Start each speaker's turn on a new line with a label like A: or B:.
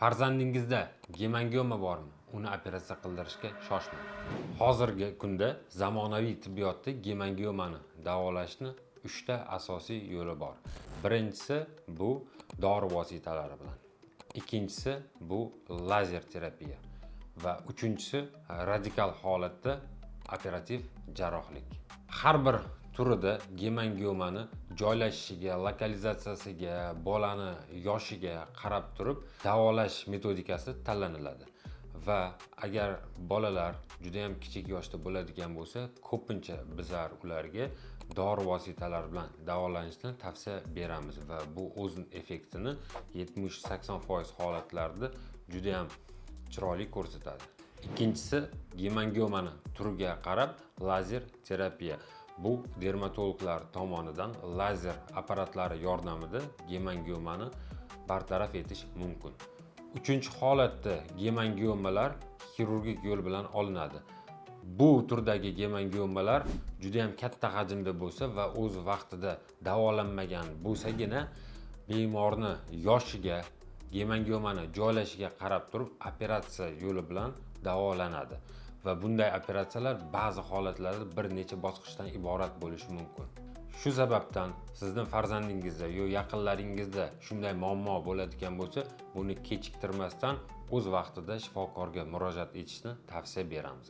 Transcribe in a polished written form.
A: Farzandingizda gemangioma bormi? Uni operatsiya qildirishga shoshmang. Hozirgi kunda zamonaviy tibbiyotda gemangiomani davolashni uchta asosiy yo'li bor. Birinchisi bu dori vositalari bilan. Ikkinchisi bu lazer terapiya va uchinchisi radikal holatda operativ jarrohlik. Har bir turida gemangiomani joylashishiga, lokalizatsiyasiga, bolani yoshiga qarab turib davolash metodikasi tanlaniladi. Va agar bolalar juda ham kichik yoshda bo'ladigan bo'lsa, ko'pincha bizlar ularga dori vositalari bilan davolanishni tavsiya beramiz va bu o'z effektini 70-80% holatlarda juda ham chiroyli ko'rsatadi. Ikkinchisi, gemangiomani turiga qarab lazer terapiya. Bu dermatologlar tomonidan lazer apparatlari yordamida gemangiomani bartaraf etish mumkin. Uchinchi holatda gemangiomalar xirurgik yo'l bilan olinadi. Bu turdagi gemangiomalar juda ham katta hajmda bo'lsa va o'z vaqtida davolanmagan bo'lsagina, bemorni yoshiga, gemangiomani joylashiga qarab turib operatsiya yo'li bilan davolanadi va bunday operatsiyalar ba'zi holatlarda bir necha bosqichdan iborat bo'lishi mumkin. Shu sababdan sizni farzandingizda yo yaqinlaringizda shunday muammo bo'ladigan bo'lsa, buni kechiktirmasdan o'z vaqtida shifokorga murojaat etishni tavsiya beramiz.